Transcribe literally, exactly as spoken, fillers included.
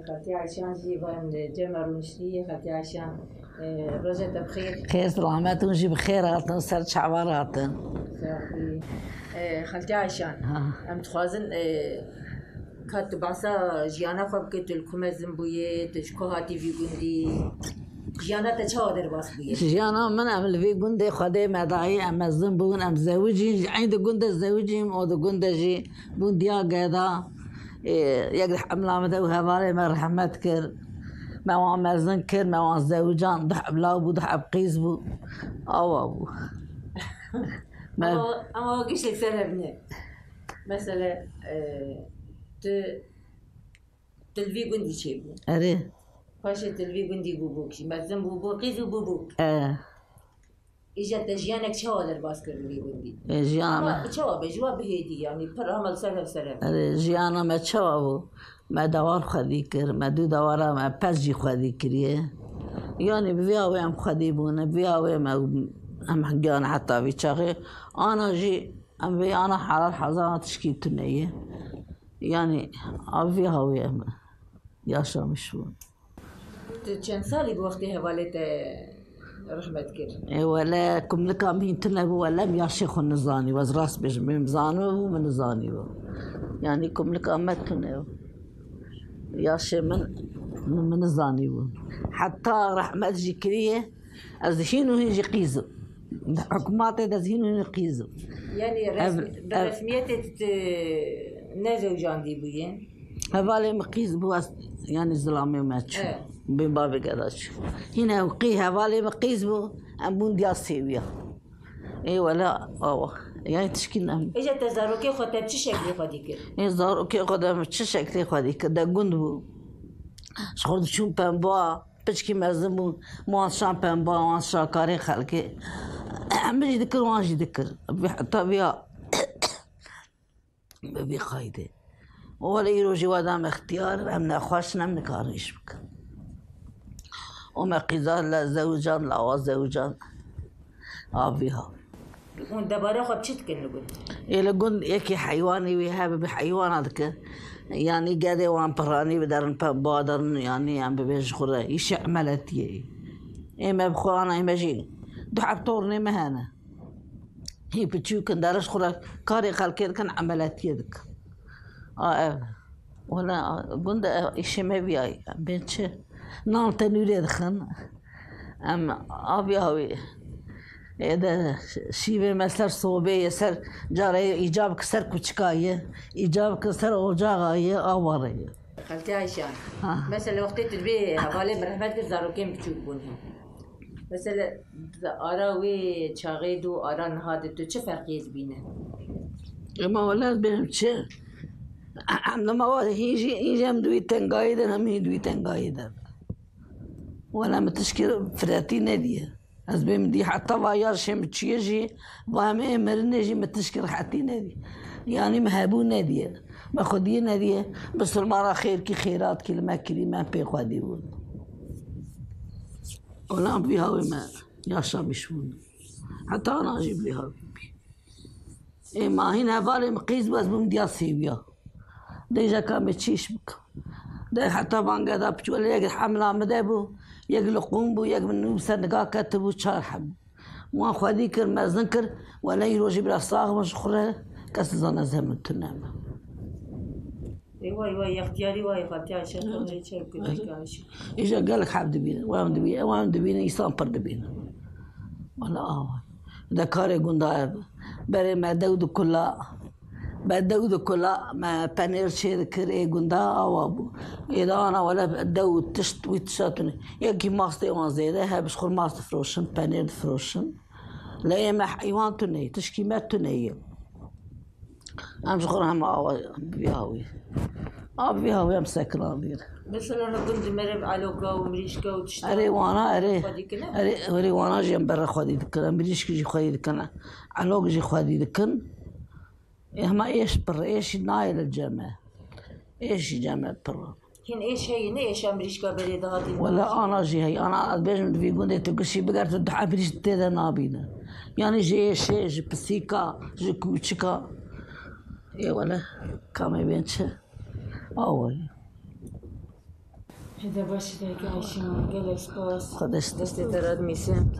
Xaltî Ayşan jî van cem rûniştî, Xaltî Ayşan, e, roja te bi xêr. Xêr, selamet, hûn jî bi xêr hatin, ser çavan hatin. Saxî. E, Xaltî Ayşan, Ha. em dixwazin, e, ka tu behsa jiyana xwe bike, tu li ku mezin bûyê, tu ji ku hatî vî gundî? Jiyana te çawa derbas bûye? Jiyana min, em li vî gundê Xwedê me dayî, em mezin bûn, em zewicîn, ji eyn di gund de zewicîm, o di gund de jî bûn diya geda. Ê, yek di hemla min de û hevalê me rehmet kir. Me wan mezin kir, me wan zewican, du heb law bû, du heb qîz bû. Awa bû. Me Ama, ama o giştek ser hebne. Mesela, e, tu, tu li vî gundî çêbû. Erê. Paşê tu li vî gundî bû bûk jî. Mezin bû, bû qîz û bû bûk. E. Îja te jiyanek çawa derbas kir li vî gundî? E, jiyana Ama me çawa be, ji wa bihêdî, yanî pir hema li ser hev ser hev. Erê, jiyana me çawa bû? Me dewar xwedî kir, me du dewara me pez jî xwedî kiriye. Yanî bi vî awê em xwedî bûne, bi vî awê me em giyan heta vî çaxê. Ana jî em vê ana helal hezana tişkî tune ye. Yanî a vî hawê em yaşamış bûn. Tu çend salî bi wextê hevalê te rehmet kir? Ê wele, kumlika min tune bû, wele em yaşê xwe nizanî, ez rast bêjim, min zanibû, min nizanî bû. Yanî kumlika me tune bû. Yaşê min, min, min nizanî bû. Heta rehmet jî kiriye, ez hîn û hîn jî qîz im. Di hikûmetê de ez hîn û hîn qîz im. Yanî Ev, resm-, bi ev resmiyetê tu, tu nezewjandî bûyî? Hevalê min qîz bû, ez, yanî zilamê me çû. Evet. Bê bavê geda çû. Hîn ew qî hevalê min qîz bû, em bûn diya sêwiya. Ê wele awa. Yanî tişkî ne. Îja te zarokê xwe te bi çi şeklê xwedî kir? Ê zarokê xwe de min çi şeklê xwedî kir? De gund bû. Ji xwe diçûn pemba, piçkî mezin bû. Wan şan pemba, wan şakarê xelkê. Min jî dikir, wan jî dikir. Vî heta vîya Bi vî qaydê. Wele îro jî we dam extiyar, em nexweş in, em nikarin îş bikin. Û me qîza le zewican, lawa zewican. Avî ha. Hûn debara xwe bi çi dikin li gund? Ê li gund yekî heywanê wî hebe, bi heywana dike. Yanî gedê wan piranî biderin, pemba derin, yanî em bibêjin xwe re. Îşê emeletiyê. Ê me bi xwe ana, ê me jî du heb tornê me hene. Hî piçûk in, deriş xwe re karê xelkê dikin, emeletiyê dikin. A ev. Wela gund e, îşê me vîyayî. Bên çi? Nan tenûrê dixin. Em avî avî. Ê de şîvê me ser sobê ye, ser carê îcab ki ser kuçika ye, îcab ki ser ocaxa ye, awa re ye. Xeltî Ayşe, Ha. Mesela wextê tu dibê hevalê min rehmet kir, zarokên biçûk bûn. Mesela ara wê çaxê de û ara niha de tu çi ferqiyê dibîne? Ema wele ez bêjim çi? Em dema wa hîn jî, hîn jî em di wî tengayî de, em hîn di wî tengayî de. Wele min tişkî firetî nediye. Ez bêm dî heta va ya şêm çiye jî, va em ê mirinê jî min tişkî rehetî nedî. Yanî min hebû nediye. Me xwediyê nediye. Bisilmana xêrkî xêratkî li me kirî, me pê xwedî bûn. Ola vî hawê me yaşamîş bûn. Heta ana jî vî hawê bî. Ê ma hîn hevalê min qîz bû, ez bûm diya sêwiya. Dê jeka me çîş bikim. Dê heta vangeda piçû, wele yek hemla min de bû, yek li qûm bû, yek min nû ser niga ketibû, çar hebû. Wan xwedî kir, mezin kir, wele îro jî bila sax bin ji xwe re, kes nizane ez hemin tune me. Ê way way, extiyarî way, xatiya şex, Hı. Çev kir, Hı. Îja gelek heb dibînin, wan dibînin, wan dibînin, însan pir dibînin. Wala awa. De karê gunda ev. Berê me dew dikula. Me dew dikula, me penêr çê dikir, ê gunda awa bû. Ê de ana wele dew û tişt, wî tişta tune. Yekî mastê wan zêde, he bi xwe mast difiroşin, penêr difiroşin. Lê ê me heywan tune ye, tişkî me tune ye. Em ji xwe re hema awa bi vî hawî. A bi vî hawî em sekinandîn. Mesela ne gund meriv eloka û mirîşka û tişta Erê wana, erê. Xwedî kine? Erê, erê wana jî em berre xwedî dikin. Em mirîşkî jî xwedî dikin. Elok jî xwedî dikin. Ê hema êş pir, êşî nayê li cem e. Êşî cem e pir. Hîn êş heye, ne êşa mirîşka berê de hatî Wele mirîşka? Ana jî heye. Ana ez bêjim di vî gundê tu gişî biger, tu duha mirîş tê de nabîne. Yanî ji êşê, ji pisîka, ji kûçika. Ê wele, kamê bên çi? Awa ye. Hede baş e dayikê Ayşe min. Gelek spas. Xwedeş. Destê te radimîsim.